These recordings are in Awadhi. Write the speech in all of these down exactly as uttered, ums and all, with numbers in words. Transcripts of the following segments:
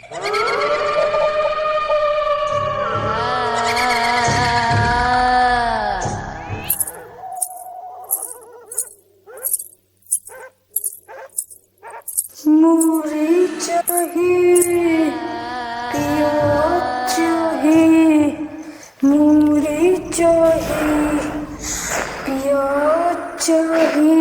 मुरी चाही, पियाज चाही, मुरी चाही, पियाज चाही।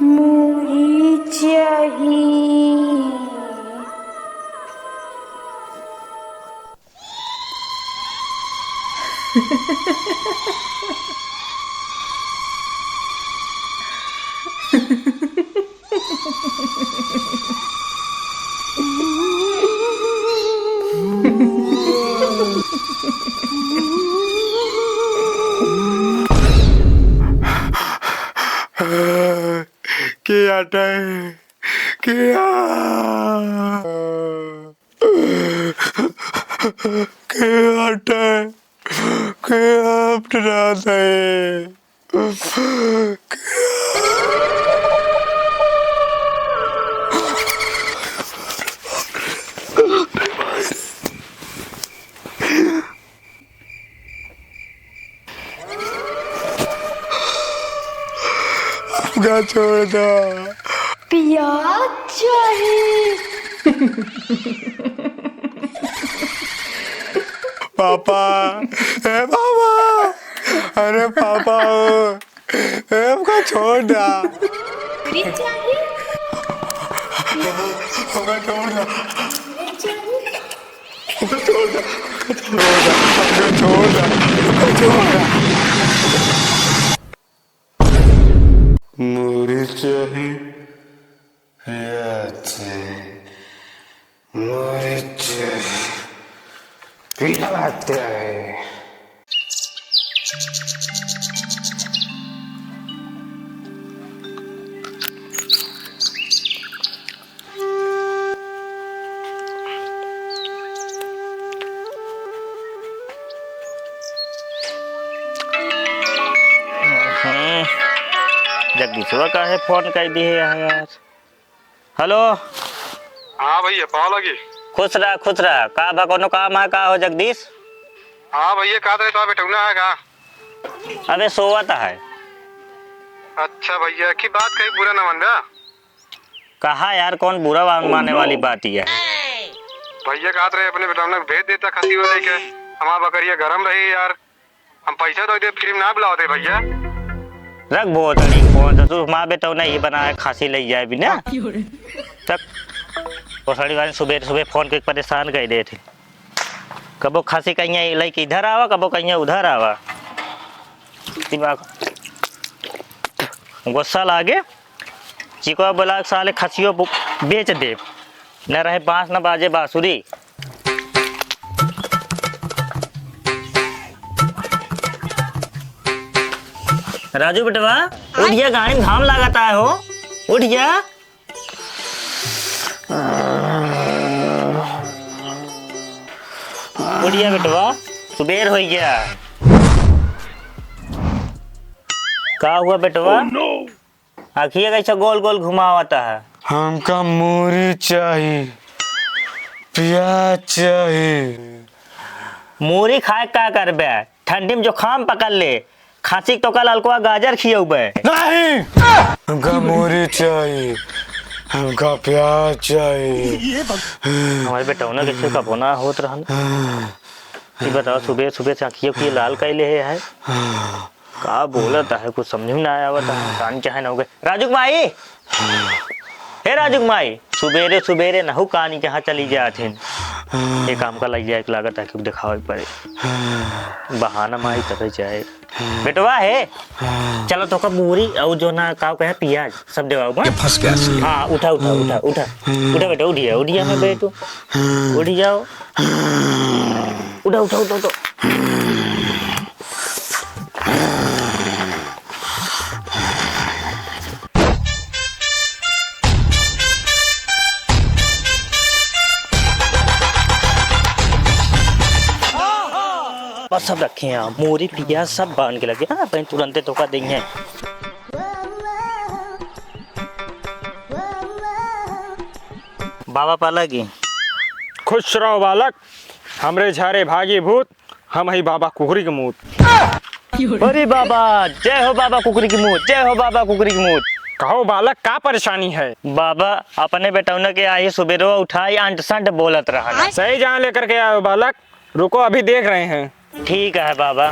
मुरी चाही। के आटा है? के आ-, के आटा है? के आप डराता है? हमका छोड़ दा। पियाज चाही। पापा, ए पापा, अरे पापा हो, ए हमका छोड़ दा। मुरी चाही। हमका छोड़ दा। मुरी चाही। हमका छोड़ दा, हमका छोड़ दा, हमका छोड़ दा, हमका छोड़ दा। मुरी चाही, पियाज चाही, मुरी चाही, पियाज चाही। हम्म, जगदीशवा काहे फोन कइ दिहे है यार? हेलो। हाँ भइया, पाँव लगी। खुश रहा, खुश रहा। का बा, कउनो काम है का हो जगदीश? हाँ भइया, कहत रहे तो बेटौना है का? अबे सोवत है। अच्छा भइया, की बात कही, बुरा ना मनबा। कहा यार, कौन बुरा मान-, माने वाली बात ही है? भइया कहत रहे अपने बेटौना के भेज देता खसी वो लेके, हमार बकरिया गरम रही यार, हम पैसा तो दे, फ्री में ना बुलावते भइया। रख भोसड़ी फोन, तो तू हमार बेटौना ही बनाए खसी ले जाए बिना। तक भोसड़ी वाले सुबह सुबह फोन के परेशान कर देते। कबो खसी कहिया लेके इधर आवा, कबो कहिया उधर आवा। दिमाग गुस्सा लागे। चिकवा बोला, "साले खसियो बु-, बेच देब, न रहे बांस न बाजे बांसुरी।" राजू बेटवा, उठ जा, गाड़ी में घाम लागत है हो, उठ जा। उठ जा बेटवा, सुबेर होइ गया। का हुआ बेटवा? Oh no! आँखिया कैसे गोल गोल घुमावत है? हमका मूरी चाही, प्याज चाही। मूरी खाए का करबे? ठंडी में जुकाम पकड़ ले। खांसी तो का ललकवा गाजर खियौबे। नहीं, हमका मूरी चाही, हमका प्याज चाही। हमारे बेटौना के से कबो ना होत रहन। ई बताओ, सुबह सुबह से आँखियों की लाल कैले है, है? का बोलत है, कुछ समझ में ना आवत है। कान चाहे ना हो गए। राजू के माई, हे राजू के माई, सुबेरे सुबेरे नहु कानी कहाँ चली जात हिन। ये काम का लग जाए, लागत है कि दिखावे पड़े। बहाना माई तबे जाए। बेटवा है, चलो तो का मूरी और जो ना का कहे पियाज सब देवाओ। ये फंस गया सी। हाँ, उठा, उठा, उठा, उठा, उठा बेटा, उठिया, उठिया मैं बेटू, उठ जाओ। उठा, उठा, उठा, उठा। बस सब रखे हैं, मूरी पियाज सब बांध के लगे। हाँ, अपन तुरंते धोखा देंगे। बाबा पाला की। खुश रहो बालक, हमरे झारे भागी भूत, हम हई बाबा कुकरी के मूत। अरे बाबा, जय हो बाबा कुकरी की मूत, जय हो बाबा कुकरी की मूत। कहो बालक, का परेशानी है? बाबा, अपने बेटौना के आही सुबेरवा उठाई, अंट संट बोलत रहल। सही जहाँ लेकर के आयो बालक, रुको, अभी देख रहे हैं। ठीक है बाबा।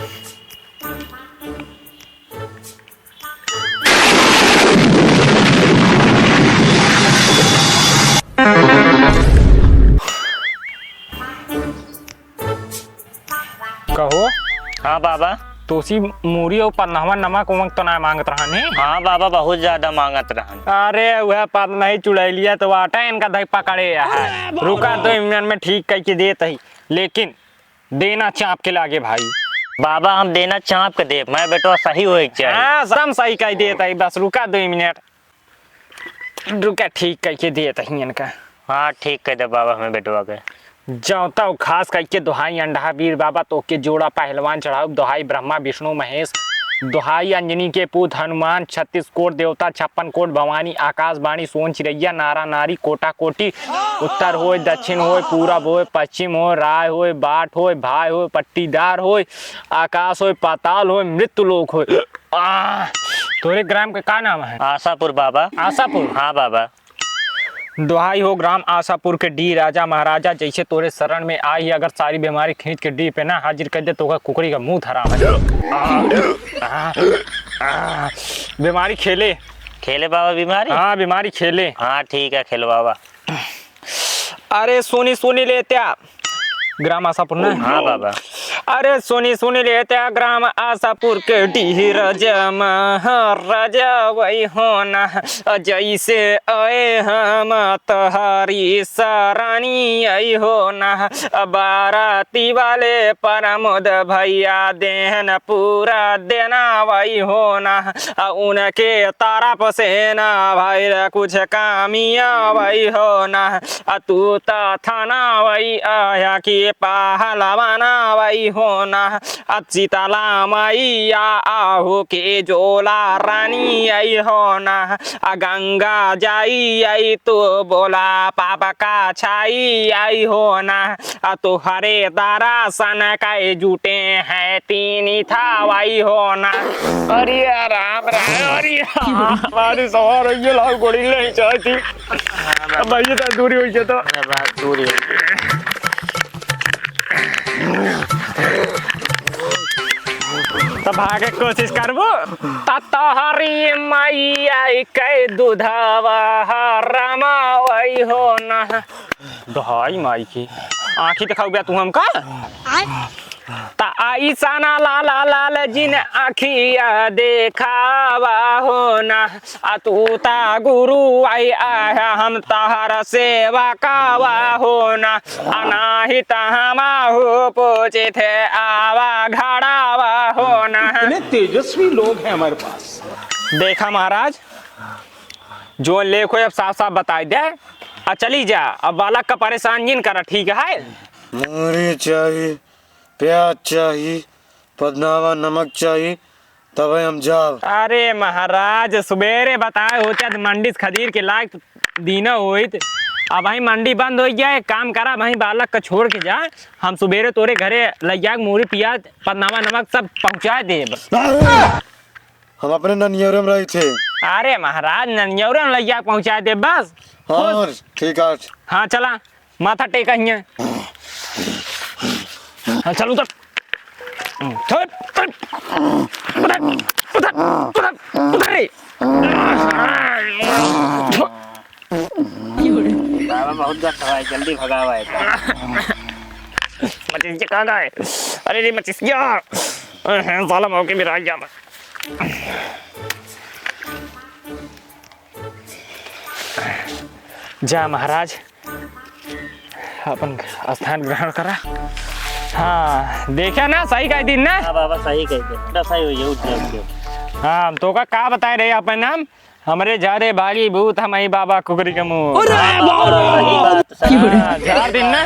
कहो। हाँ बाबा। तोसी मूरी और पन्नहवा नमक उमक तो ना मांगत रहनी? हाँ बाबा, बहुत ज्यादा मांगत रहन। अरे वह पन्नही चुड़ैलिया तो आटा इनका धई पकड़े है। रुका, दो मिनट में ठीक करके देत ही, लेकिन देना चाप के लागे भाई। बाबा, हम देना चाप के देब, मैं बेटवा सही होए के चाही। हाँ, सब सही कह देत ही, बस रुका दो मिनट, रुका, ठीक कह के देत ही इनका। हाँ, ठीक कह दे बाबा, हमें बेटवा के। जौता खास कह के दोहाई अंडहा वीर बाबा, तोके जोड़ा पहलवान चढ़ाउब, दोहाई ब्रह्मा विष्णु महेश, दोहाई अंजनी के पूत हनुमान, छत्तीस कोट देवता, छप्पन कोट भवानी, आकाशवाणी, सोन चिरैया, नारा नारी, कोटा कोटी, उत्तर होय, दक्षिण होय, पूरब होय, पश्चिम होय, राय होय, बाट होय, भाय होय, पट्टीदार होय, आकाश होय, पाताल होय, मृत्यु लोक होय। आ, तोरे ग्राम के का नाम है? आशापुर बाबा। आशापुर? हाँ बाबा। दोहाई हो ग्राम आशापुर के डी राजा महाराजा, जैसे तोरे शरण में आई, अगर सारी बीमारी खींच के डी पे ना हाजिर कर दे तो ओकर कुकरी का मुंह धरा है। आ, आ, आ, बीमारी खेले। खेले बाबा बीमारी? हाँ, बीमारी खेले। हाँ, ठीक है, खेलो बाबा। अरे सुनी सुनी लेत्या, ग्राम आशापुर ना? हाँ बाबा। अरे सुनी सुनी लेत्या, ग्राम आशापुर के डीह राजा महाराजा वही होना, जैसे आए हम तोहरी सरानी आई होना, बाराती वाले प्रमोद भैया देहन पूरा देना वही होना, आ उनके तरफ से ना भइल कुछ कमी आवई हो ना। आ तू त थाना वही आया कि पहलवाना वही हो ना। आ शीतला मैया आहू के जोला रानी आई हो ना। आ गंगा जाई आई तू बोला पाप का छाई आई हो ना। आ तोहरे दर्शन कै जुटे हैं तीन थावई हो ना। अरे राम राम, अरे हमारी सवार हो ये लाल गोली नहीं चाहती। अब भाई ये तो दूरी हुई है तो। अरे बात दूरी हुई। तो भागे कोशिश करबो। त तोहरी मैया कै दूधवा हरामा वही हो ना। दहाई माई की आँखी देखाऊ बे तू हमका। आय? त ऐसा ना लाला लाल जिन आँखिया देखावा हो ना। आ तू ता गुरु आई आया हम तहर सेवा कावा हो ना। आ नाही त हम हो पूछे थे आवा घड़ावा हो ना। इतने तेजस्वी लोग हैं हमारे पास। देखा महाराज, जो लेख हो अब साफ साफ बताई दे। आ चली जा, अब बालक का परेशान जिन करा, ठीक है? मूरी चाही, प्याज चाही, पदनावा नमक चाही, तबे हम जाब। अरे महाराज, सुबेरे बताए होते तो मंडी से खदीर के लायक दीना होइत। अब वहीं मंडी बंद हो गया, एक काम करा, वहीं बालक का छोड़ के जा, हम सुबेरे तोरे घरे लैया के मूरी प्याज पदनावा नमक सब पहुँचा देब। हम अपने ननियौरे में रही थे। अरे महाराज, ननियौरे में लैया के पहुँचा देब बस। हाँ, खुश। ठीक है। हाँ, चला। माथा टेका हियाँ। हाँ, चल उतर। उतर, उतर, उतर, उतर, उतर रे। बाबा बहुत गंदा है, जल्दी भगावा है। मचिसिया कहाँ गए? अरे रे मचिसिया। अरे, साला मौके में रह गया मैं। जा महाराज, अपन स्थान ग्रहण करा। हाँ, देखा ना, सही कह दिन ना। हाँ बाबा, सही कह दे। बेटा, सही हुई है, उठ जा, उठ जा। हाँ, हम तोका का बताए रहे अपन नाम? हमरे झारे भागी भूत, हम ही बाबा कुकरी के मुंह। अरे हाँ, बाबा, बाबा! सही बात, सही। हाँ, झार दिन ना।